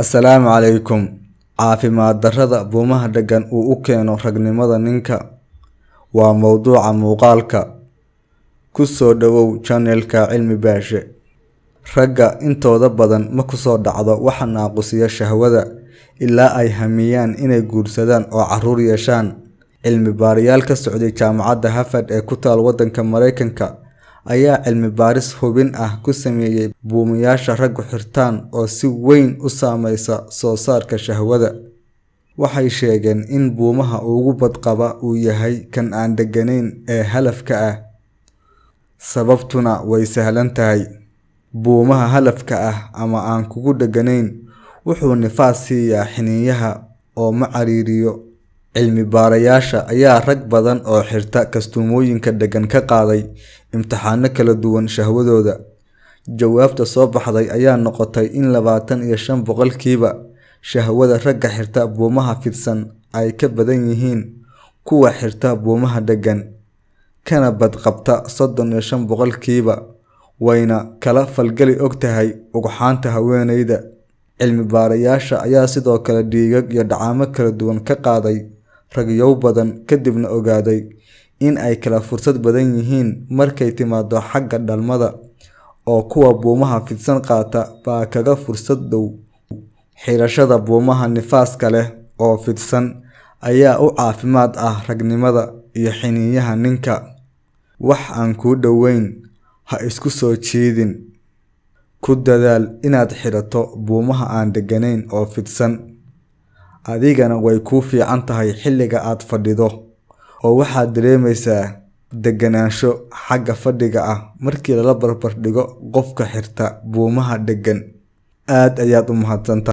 Assalaamu calaykum. Caafimaad darrada buumaha dheggan uu u keeno ragnimada ninka waa mowduuca muuqaalka. Ku soo dhawow channel-ka Cilmi Baashe. Ragga intooda badan ma ku soo dhacdo waxa naaqusiya shahwada ilaa ay hamiyaan inay guursadaan oo carruur yeeshaan. Cilmi baarayaal ka socday jaamacadda Harvard ee ku taal waddanka Mareykanka ayaa cilmi baaris hubin ah ku sameeyay buumayaasha raggu xirtaan oo si weyn u saameeya soo saarka shahwada. Waxay sheegeen in buumaha ugu badqaba uu yahay kan aan dhegganayn ee halafka ah. Sababtuna way sahlan tahay. Buumaha halafka ah ama aan kugu dhegganayn wuxuu nifaas siiyaa xiniinyaha oo ma ciriiriyo. Cilmi baarayaasha ayaa rag badan oo xirta kastuumooyinka dheggan ka qaaday imtixaano kala duwan shahwadooda. Jawaabta soo baxday ayaa noqotay in 25% shahwada ragga xirta buumaha fidsan ay ka badan yihiin kuwa xirta buumaha dheggan, kana badqabta 35%, wayna kala falgali ogtahay ugxanta haweeneyda. Cilmi baarayaasha ayaa sidoo kale dhiigag iyo dheecaano kala duwan ka qaaday ragyow badan kadibna ogaaday in ay kala fursad badan yihiin markay timaado xagga dhalmada, oo kuwa buumaha fidsan qaata baa kaga fursad dhow. Xirashada buumaha nifaaska leh oo fidsan ayaa u caafimaad ah ragnimada iyo xiniinyaha ninka. Wax aan kuu dhoweyn ha isku soo jiidin. Ku dadaal inaad xirato buumaha aan dhegganayn oo fidsan. Adigana way kuu fiican tahay xilliga aad fadhido, oo waxaad dareemaysaa degenaansho xagga fadhiga ah markii lala barbar dhigo qofka xirta buumaha dheggan. Aad ayaad u mahadsantahay.